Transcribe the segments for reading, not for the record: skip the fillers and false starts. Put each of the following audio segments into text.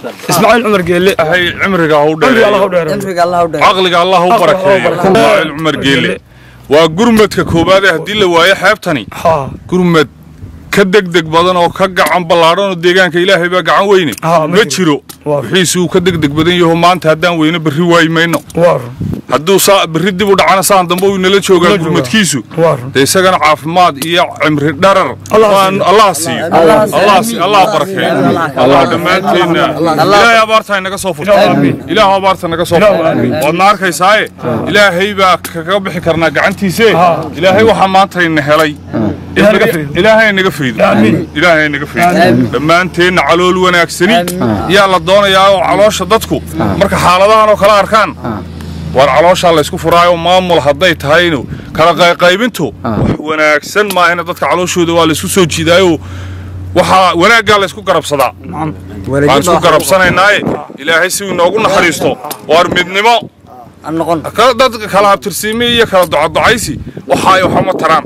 Ismaaciil Cumar Geelle Ilaahay cimriga ha u dheereeyo, cimriga Allah u dheereeyo, caqliga Allah u barakeeyo. Ismaaciil Cumar Geelle waa gurmadka koowaad ee haddii la waayo xeebtani gurmad ka degdeg badan oo ka gacan ballaadhan oo deegaanka Ilaahay baa gacan weyne ma jiro, wixiisu uu ka degdeg badan yaho. Maanta haddaan weyno berri waayi mayno, hadduu saa berri dib u dhacana saan dambe uu inala joogaa gurmadkiisu. Dee isagana caafimaad iyo cimri dharar Allah siiyo, Allah barakeeyo, Allah dhammaanteenna. Ilaahay abaarta inaga soo furto, Ilaahu abaarta naga soo furto. Waadna arkaysaaye, Ilaahay baa kaga bixi karnaa gacantiise. Ilaahay waxaa maanta ina helay, Ilaahay naga faydo, Ilaahay naga faydo dhammaanteenna. Calool wanaagsani yaa la doonayaa oo caloosha dadku marka xaaladahan oo kala arkaan waar calooshaa laysku furaayo. Maamul hadday tahaynu kala qayqaybintu wax wanaagsan maahina, dadka calooshooda waa laysku soo jiidaayo, waxaa wanaaggaa laysku garabsadaa. Waan isku garabsanaynaaye, Ilaahay si uu inoogu naxariisto. Waar midnimo dad kala abtirsiime iyo kala docadocaysi waxaay waxama taraan,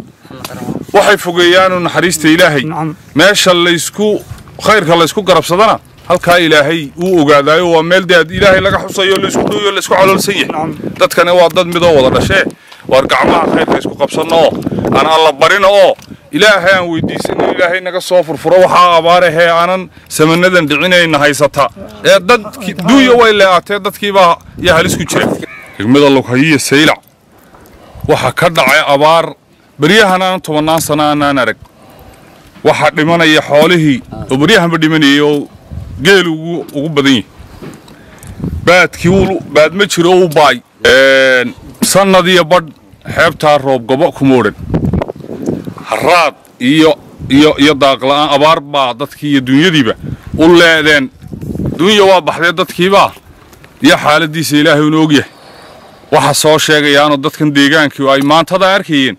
waxay fogeeyaanu naxariista Ilaahay. Meesha laysku khayrka laysku garabsadana halkaa Ilaahay uu ogaadaayo, waa meel dee Ilaahay laga xusayo, laysku dhoyo, laysku caloolsan yahay. Dadkani waa dad midoo wada dhashee, waar gacmaha khayrka isku qabsanno oo aan Alla barino oo Ilaahay aan weydiisan in Ilaahay naga soo furfuro waxaa abaarahee aanan samanadan dhicinayna haysata ee dadki duuya way lee'atee, dadkiibaa yaa halis ku jira. Degmada Lughayiya Saylac waxaa ka dhacay abaar beryahan aanan 10-naan sano aanaan arag. Waxaa dhimanaya xoolihii oo beryahanba dhimanayay oo geelu ugu badan yahay, baadkii baad ma jiro u baay. Sannad iyo badh xeebtaa roob gobo kuma odhan, haraad iyo iyo iyo daaqla'aan abaar baa dadkii iyo dunyadiiba u leedeen. Dunya waa baxdee, dadkiibaa iyo xaaladiisa Ilaahay unu ogyahay. Waxa soo sheegayaanoo dadkan deegaankii ay maantada arkayeen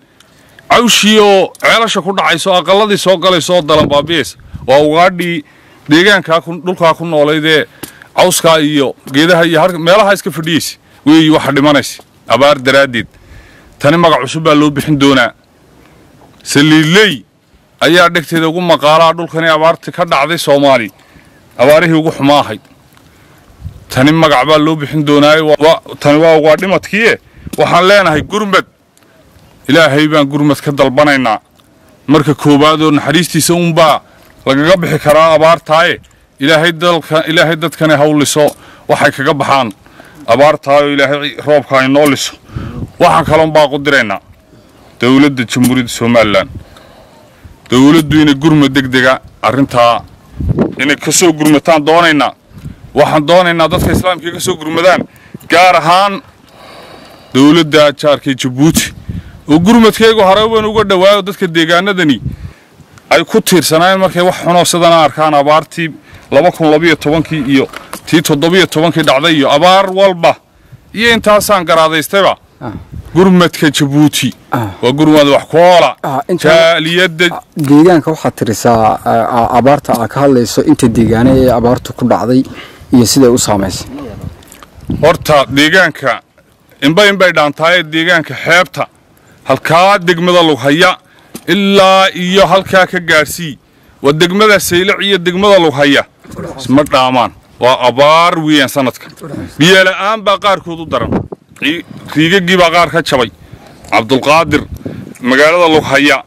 cawshii oo ceelasha ku dhacayso, aqalladii soo galayso oo dalan baabi'aysa, waa ugaadhii deegaankaa dhulkaa ku noolaydee cawskaa iyo geedaha iyo meelaha iska fadhiyeysa weeyi waxa dhimanaysa abaar daraaddeed. Tani magac cusub baa loo bixin doonaa, Saliidley ayaa dhegteeda ugu maqaalaa. Dhulkani abaarti ka dhacday Soomaali abaarihii ugu xumaa ahayd, tani magac baa loo bixin doonaayo. Tani waa ugaadhimadkiie. Waxaan leenahay gurmad, Ilaahay baan gurmad ka dalbanaynaa marka koowaadoo naxariistiisa uunbaa lagaga bixi karaa abaartaaye. Ilaahay dalka, Ilaahay dadkani haw liso waxay kaga baxaan abaartaayoo Ilaahay roobka inoo liso. Waxaan kaloon baaqu diraynaa dowladda Jamhuuriyadda Somalilan, dowladdu inay gurmad degdega arrintaa inay ka soo gurmataan doonaynaa. Waxaan doonaynaa dadka islaamka ka soo gurmadaan, gaar ahaan dowladda jaarka Jabuuti oo gurmadkaygu hore baan uga dhawaayo. Dadka deegaanadani ay ku tiirsanaayeen markay wax xunoo sidana arkaan, abaartii 2012-kii iyo tii 17-kii dhacday iyo abaar walba iyo intaasaan garaadaystayba, gurmadka Jabuuti waa gurmad wax ku oola jaaliyadda deegaanka. Waxaad tirisaa abaarta aa ka hadlayso inta deegaane ee abaartu ku dhacday iyo siday u saamaysay. Horta deegaanka inba inbay dhaantaaye, deegaanka xeebta halkaa degmada Lughaya ilaa iyo halkaa ka gaadhsii, waa degmada Saylac iyo degmada Lughaya isma dhaamaan, waa abaar weeyaan. Sanadka biyola'aan baa qaarkood u daran, riigaggii baa qaar ka jabay. Cabdulqaadir, magaalada Lughaya,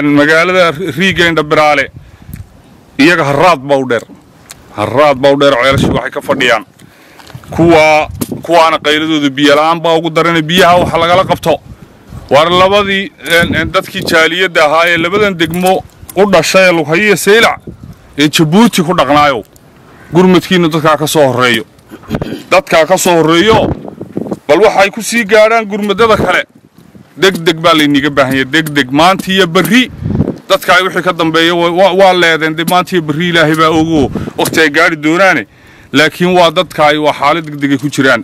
magaalada riiga Indhabiraale, iyaga haraad baa u dheer, haraad baa u dheer. Ceelashii waxay ka fadhiyaan kuwaa kuwaana qayladooda biyola'aan baa ugu darana, biyaha waxa lagala qabto. Waar labadii dadkii jaaliyadda ahaa ee labadan degmo u dhashay ee Lughayiya Saylac ee Jabuuti ku dhaqnaayo, gurmadkiinnu dadkaa ka soo horreeyo, dadkaa ka soo horreeyo, bal waxay ku sii gaadhaan gurmadada kale. Degdeg baa layniga baahan yahay, degdeg, maanta iyo berri. Dadka ay wixii ka dambeeya waa leedeen dee, maanta iyo berri Ilaahay baa ogo wakhti ay gaadhi doonaane, laakiin waa dadka ay waa xaalad degdegay ku jiraan,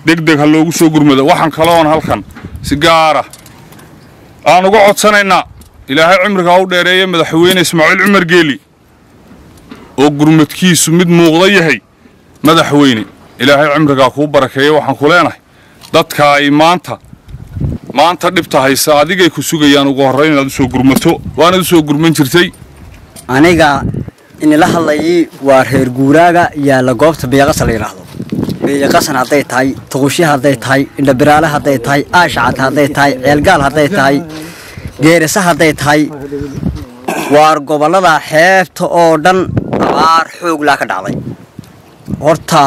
degdeg ha loogu soo gurmado. Waxaan kaloon halkan si gaara aan uga codsanaynaa, Ilaahay cimriga ha u dheereeya madaxweyne Ismaaciil Cumar Geeli oo gurmadkiisu mid muuqda yahay. Madaxweyne, Ilaahay cimrigaa kuu barakeeya. Waxaan ku leenahay dadka ay maanta dhibta haysa adigay ku sugayaan ugu horrayn inaad u soo gurmato, waanaad u soo gurman jirtay. Aniga Inila hadlayay waa reer guuraaga yaalla goobta Biyaqasan la yidhaahdo. Biyaqasan hadday tahay, Tuqushya hadday tahay, Indhabiraale hadday tahay, Aashacad hadday tahay, Ceelgaal hadday tahay, Geerisa hadday tahay, waar gobollada xeebta oo dhan abaar xooglaa ka dhacday. Horta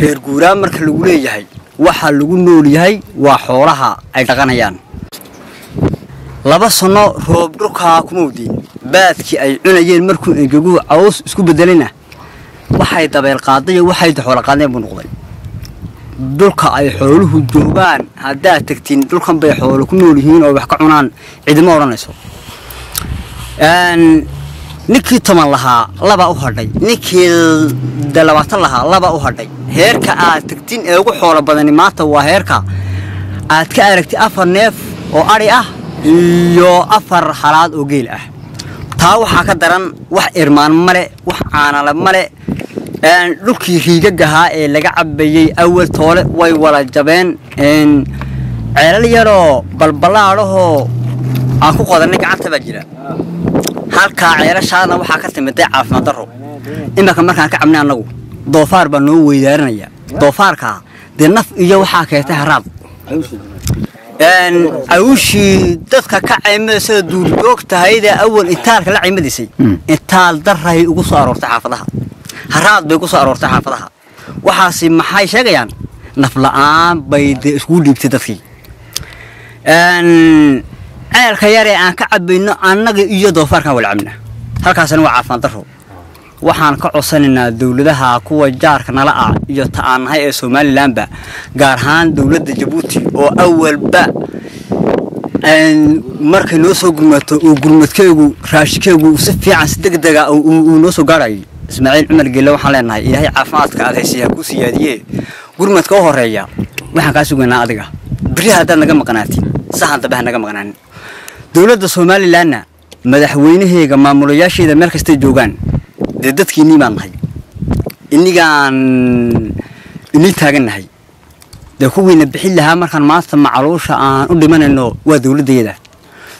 reer guuraa marka lagu leeyahay, waxaa lagu nool yahay waa xoolaha ay dhaqanayaan. 2 sano roob dhulkaa kuma wdiin. Baadkii ay cunayeen markuu engeguhu caws isku bedelina, waxay dabeel qaaday iyo waxay xoolo qaadeen buu noqday. Dhulka ay xooluhu joogaan haddaad tagtiin, dhulkan bay xoolo ku nool yihiin oo wax ka cunaan, cidima odhanayso. Ninkii 10 lahaa 2 u hadhay, ninkii 20 lahaa 2 u hadhay. Heerka aad tagtiin ee ugu xoolo badani maanta waa heerka aad ka aragtay 4 neef oo ari ah iyo 4 halaad oo geel ah. Taa waxaa ka daran wax irmaan male, wax caanale male. Dhulkii riigagahaa ee laga cabayey awal toole way wala jabeen. Ceelal yaroo balbalaadhahoo aan ku qodanay gacanta baa jira. Halkaa ceelashaadna waxaa ka timiday caafimaad darro. Iminka markaan ka cabnay annagu doofaar baa noo weydaaranaya. Doofaarkaa dee naf iyo waxaa keentay haraad. Awshii dadka ka caymadaysa duurjoog tahaydee awal intaalka la caymadaysay, intaal darray ugu soo aroortay xaafadaha, haraad bay ku soo aroortay xaafadaha. Waxaasi maxay sheegayaan? Naf la'aan bay dee iskugu dhiibtay dadkii. Ceelka yaree aan ka cabayno annaga iyo doofaarkaan wala cabna, halkaasina waa caafimaad darro. Waxaan ka codsanaynaa dowladaha kuwa jaarka nala ah iyo ta aan nahay ee Somalilandba, gaar ahaan dowladda Jabuuti oo awalba markay noo soo gurmato uu gurmadkeegu raashikeegu si fiican si degdega uu noo soo gaarayay. Ismaaciil Cumar Geelle waxaan leenahay Ilaahay caafimaadka aad haysay ha kuu siyaadiye. Gurmadka u horeeya waxaan kaa sugaynaa adiga. Berri haddaad naga maqnaatin, sahan dambe ha naga maqnaanin. Dowladda Somalilandna madaxweynaheega maamulayaasheeda meel kastay joogaan, dee dadkiinnii baan nahay, innigaan inii taagan nahay. Dee kuwiina bixin lahaa markaan maanta macaluusha aan u dhimanayno waa dowladdeeda.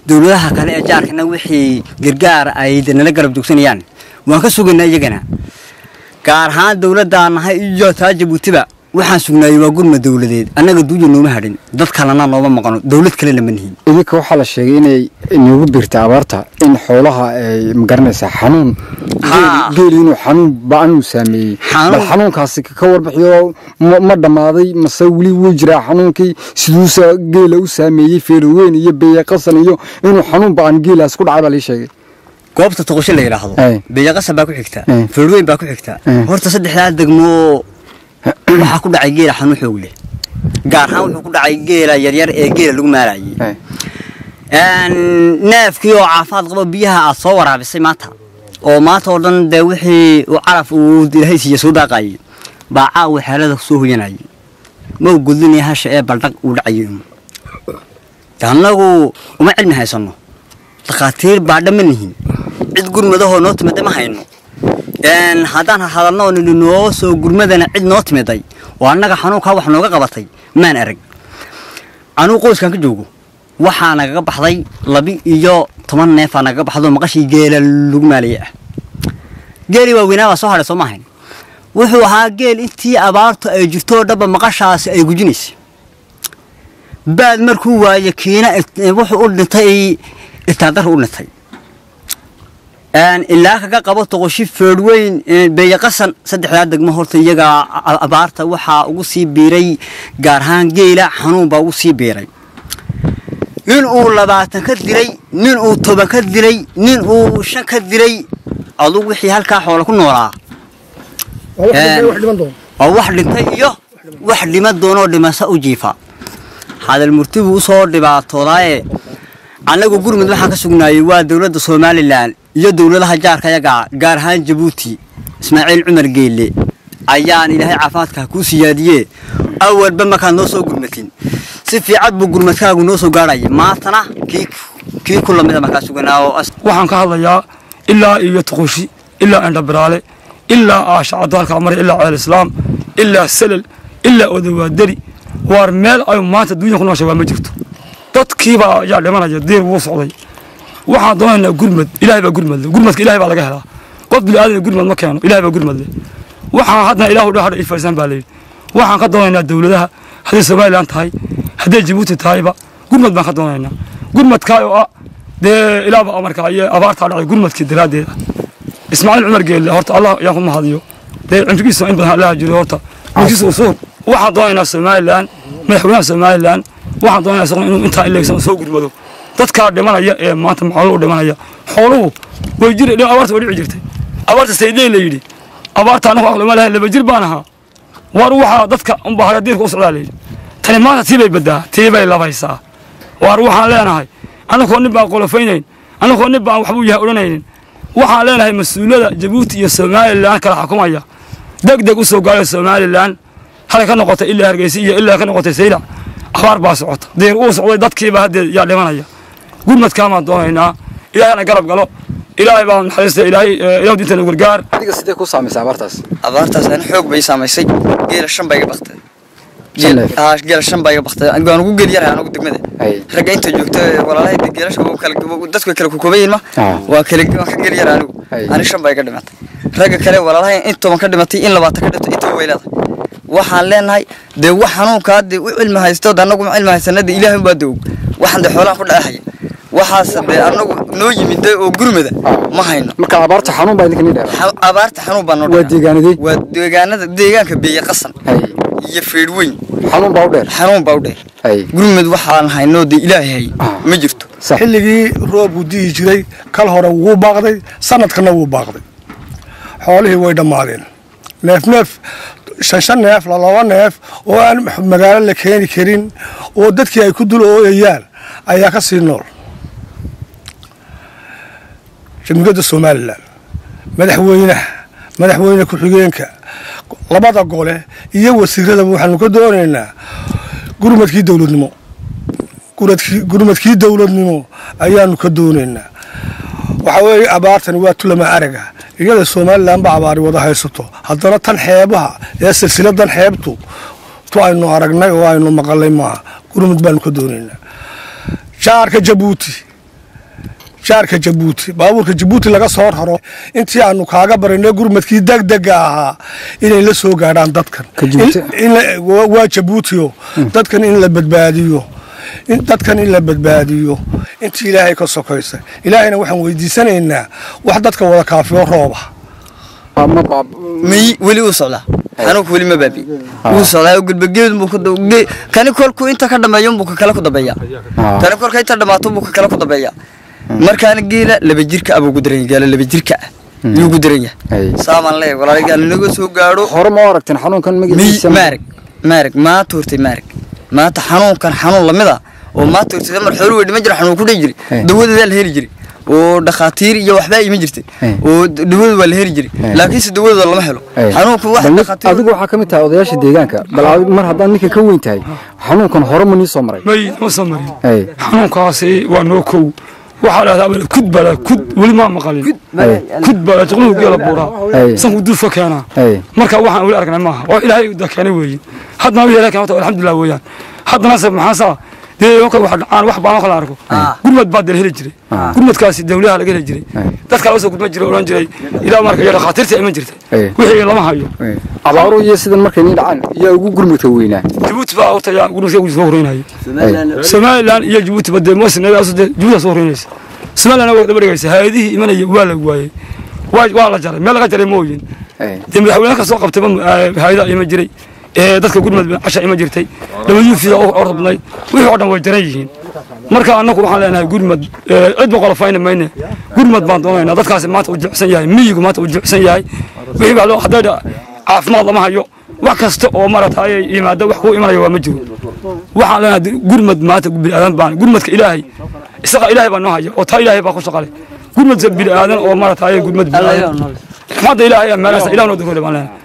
Dowladaha kale ee jaarkana wixii gargaar ay de nala garab joogsanayaan waan ka sugaynaa iyagana. Gaar ahaan dowladdaan nahay iyo taa Jabuutiba waxaan sugnaayey waa gurmad dowladeed. Annaga duunya nooma hadhin, dad kalena nooma maqano, dowlad kalena ma nihin. Idinka waxaa la sheegay inay inagu biirtay abaarta in xoolaha ay magaranaysaa xanuun, geeli inuu xanuun ba-an uu saameeyey. Bal xanuunkaasi ka warbixiyo, ma dhammaaday mase weli wuu jiraa xanuunkii? Siduusa geela u saameeyey Feerweyn iyo Beeyaqasan iyo inuu xanuun ba-an geelaas ku dhacay baa lii sheegay. Goobta Toqosho la yidhaahdo Beeyaqasan baa ku xigta, Feerweyn baa ku xigta. Horta saddexdaa degmo waxaa ku dhacay geela xanuun xoog leh. Gaar ahaan wuxuu ku dhacay geela yaryar ee geela lagu maalayay. Neefkii oo caafimaad qabo biyaha aad soo waraabisay maanta oo maanta oo dhan dee wixii uu calaf uu Ilaahay siiye soo daaqayay baa caawa xeelada soo hoyanayay, ma u gudlinaya hasha ee baldhaq uu dhacayay. Annagu uma cilmi haysanno, dhakhaatiir baa dhamma nihin, cid gurmadahoo noo timida ma hayno. Haddaan hadalno oo nidhi noo soo gurmadana, cid noo timiday oo annaga xanuunkaa wax nooga qabatay maan arag. Anugu qoyskan ka joogo waxaa nagaga baxday 12 neefaa nagaga baxdo maqashii geela lagu maalaya ah. Geelii waaweynaa baa soo hadhay, soo maahayn? Wuxuu ahaa geel intii abaartu ay jirto dhanba maqashaasi ay gujinaysay. Baad markuu waaye kiina wuxuu u dhintay itaaldar u dhintay. Ilaa kaga qabo Toqoshi, Feedhweyn, Beeyaqasan, saddexdaa degmo horta iyaga abaarta waxaa ugu sii biiray gaar ahaan geela xanuun baa ugu sii biiray. Nin uu 20 ka dilay, nin uu 10 ka dilay, nin uu 5 ka dilay, adugu wixii halkaa xoola ku noolaa oo wax dhintay iyo wax dhiman doonoo dhimasa u jiifa. Hadal murti buu usoo dhibaatoodaaye. Annagu gurmud waxaan ka sugnaayey waa dowladda Somaliland iyo dowladaha jaarka yaga, gaar ahaan Jabuuti. Ismaaciil Cumar Geelle ayaan Ilaahay caafimaadka kuu siyaadiyee, awalba markaad noo soo gurmatin si fiican buu gurmadkaagu noo soo gaarhaya, maantana kii ku lamida markaa suganaa oo Waxaan ka hadlayaa ilaa iyo Tuqushi, ilaa Indhabiraale, ilaa Aashacado, halkaa maray, ilaa Ceel Islaam, ilaa Salal, ilaa Odawaadari. Waar meel ay maanta dunya ku nooshay waa ma jirto. Dadkiibaa ayaa dhimanaya, diir wuu socday. Waxaan doonaynaa gurmad. Ilaahay baa gurmad, gurmadka Ilaahay baa laga helaa. Qof bini'aadan gurmad ma keeno, ilaah baa gurmad leh. Waxaan hadna ilaahu dhaha ii fariisan baa layidhi. Waxaan ka doonaynaa dowladaha, hadday Somaliland tahay, hadday Jabuuti tahayba, gurmad baan ka doonaynaa. Gurmadkaa oo ah dee ilaah baa amarka iyo abaartaa dhacday gurmadkii daraaddeed ah. Ismaaciil Cumar Geelle horta Allah yaan ku mahadiyo, dee cimrigiisa in badan Allah jiro horta mulkiisa uu soo. Waxaan doonaynaa Somaliland, madaxweynaha Somaliland waxaan doonaynaa isaguna inuu intaa ileegsan soo gurmado dadkaa dhimanaya ee maanta macluul u dhimanaya. Xooluhu way jiri, abaarta way dhici jirtay. Abaarta saydey la yidhi, abaarta anagu aqli ma lahayn, 2 jir baan ahaa. War waxaa dadka unbaa hagadiirka u socdaa la yidhi. Tani maanta tii bay baddaa, tii bay labaysaa. War waxaan leenahay anagoo nin baan qolofaynayn, anagoo nin baan waxbuu yahay odhanaynin, waxaan leenahay mas-uulada Jabuuti iyo Somaliland kala xukumaya deg deg u soo gaaraya Somaliland, halay ka noqotay ilaa Hargeysa iyo ilaa ka noqotay Saylac. Abaar baa socota, diir uu socday, dadkiiba haddee yaa dhimanaya. Gurmadkaamaan doonaynaa, ilaahayna garab galo, ilaahay baa naxariista, ilaahay ilaah diintana gargaar. Adiga sidee ku saamaysay abaartaas? Abaartaas ani xoog bay saamaysay. Geela 5 baa iga baktay. Geela 5 baa iga baktay. Anigu aan ugu geel yarahay anigu degmada. Ragga inta joogta walaalahay geelasha oo kala dadku kala ku kooban yihiin ma waa kala waan ka geel yarahay anigu. Ani 5 baa iga dhimatay. Ragga kale walaalahay in 10 ka dhimatay, in 20 ka dhimatay, inta way leedahay. Waxaan leenahay dee wax xanuunkaa dee u cilmi haysto, annagu ma cilmi haysanada, ilaahay baa doog. Waxaan dee xoolaha ku dhacaya waxaas dee annagu noo yimid dee oo gurmada ma hayno. Marka abaarta xanuun baa idinka dheer? Abaarta xanuun baa noo dheer. Waa deegaanadii? Waa deegaanada, deegaanka Beeye Qasan iyo Feedhweyn. Xanuun baa u dheer? Xanuun baa u dheer. Gurmad waxaan hayno dee ilaahay hay ma jirto. Xilligii roobku di'i jiray kal hore wuu baaqday, sanadkana wuu baaqday. Xoolihii way dhammaadeen. Neef neef, 5 neef, 2 neef oo aan magaalo la keeni karin oo dadkii ay ku dul ooyayaan ayaa ka sii nool. Jamhuuriyadda Somaliland, madaxweynaha, madaxweyne ku-xigeenka, labada gole iyo wasiiradaba waxaanu ka doonaynaa gurmadkii dowladnimo. Gurmadkii dowladnimo ayaanu ka doonaynaa. Waxa weeye abaartani waa tulama araga, iyada Somaliland ba abaari wada haysato, haddana tan xeebaha ee silsiladan xeebtu tu aynu aragnay oo aynu maqalay maaha. Gurmad baanu ka doonaynaa. Jaarka Jabuuti, jaarka Jabuuti, baabuurka Jabuuti laga soo raro intii aanu kaaga barinay gurmadkii degdega ahaa inay la soo gaadhaan dadkan. Waa Jabuutiyo dadkan in la badbaadiyo, dadkan in la badbaadiyo intii ilaahay ka sokaysa. Ilaahayna waxaan weydiisanaynaa wax dadka wada kaafiyo rooba. Miy weli uu socdaa xanuunku, weli ma baabi, wuu socdaa. Gudbageed buu kani kolkuu inta ka dhameeyo buu ka kale ku dambeeyaa, kani kolka inta dhamaato buu ka kale ku dambeeyaa. Markaana geela 2 jirka abuu ku daran yahay, geela 2 jirka ah yuu ku daran yahay. Saamaan leeyahay walaalayaal naga soo gaadho. Hore ma aragteen xanuunkan magaciisa? Maarig, maarig maanta hortay, maarig maanta xanuunkan xanuun lamid ah oo maanta hortay mar xoolo wey dhiman jira, xanuun ku dhici jiray, dawadeedaa la heli jiray oo dhakhaatiir iyo waxbaa iman jirtay oo dawada waa la heli jiray, laakiinse dawadooda lama helo xanuunka wax dhakhaatiir. Adigu waxaa ka mid tahay odayaasha deegaanka, bal mar haddaad ninka ka weyn tahay, xanuunkan hore ma nii soo maray? May, ma soo marin xanuunkaasi, waa noo kow. Waxaa dhahdaa kud bala kud, weli maa maqalin kud bala juqluhu geela buuraa sanku duufka keenaa. Marka waxaan weli aragnay maaha, waa ilaahay da keenay weeye. Haddana wixii ilaahay keenay alxamdulilah weeyaan. Haddana se maxaa saa dee wax dhacaan wax baan kala arko, gurmad baa dee la heli jiray, gurmadkaasi dawlaha laga heli jiray, dadka laga soo gudman jiray, odhan jiray ilaa marka iyo dhakhaatiirta iman jirtay, wixii lama hayo. Abaaru iyo sidan markay nii dhacaan yaa ugu gurmadka weynaa? Jabuuti baa horta yaa gurmadka ugu soo horeynaya. Somaliland iyo Jabuuti ba dee moosnadaas dee Jabuuti soo horeynaysa, Somaliland waa daba dhigaysa. Hay'adihii imanaya waa la waayey, waa la jaray, meel laga jaray mooyin. Dee madaxweynaha ka soo qabtay hay'adaha iman jiray ee dadka gurmad casha iman jirtay, WFD oo ordabnay, wixii oo dhan way jaran yihiin. Marka annagu waxaan leenahay gurmad cid ba qolofayna mayne, gurmad baan doonaynaa. Dadkaasi maanta uu jilicsan yahay, miyigu maanta uu jilicsan yahay, wixii baa loo hadday caafimaad lama hayo, wax kasta oo maaragtay yimaada wax ku imanaya waa ma jiro. Waxaan leenahay gurmad maanta bini'aadan baan gurmadka ilaahay isaga ilaahay baa noo haya oo taa ilaahay baa ku shaqale. Gurmad bini'aadan oo maaragtay gurmad bini'aadan raxmadda ilaahay meelahaas ilaah noo daroori baan leenahay.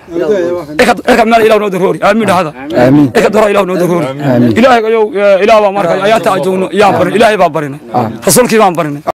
Eka meel ilaah noo daroori, aamiin dhahada. Aamiin. Eka dora ilaah noo daroori. Ilaahay ayow ilaah baa markay ayaanta aan joogno yaan barin, ilaahay baa barinay, rasuulkii baan barinay.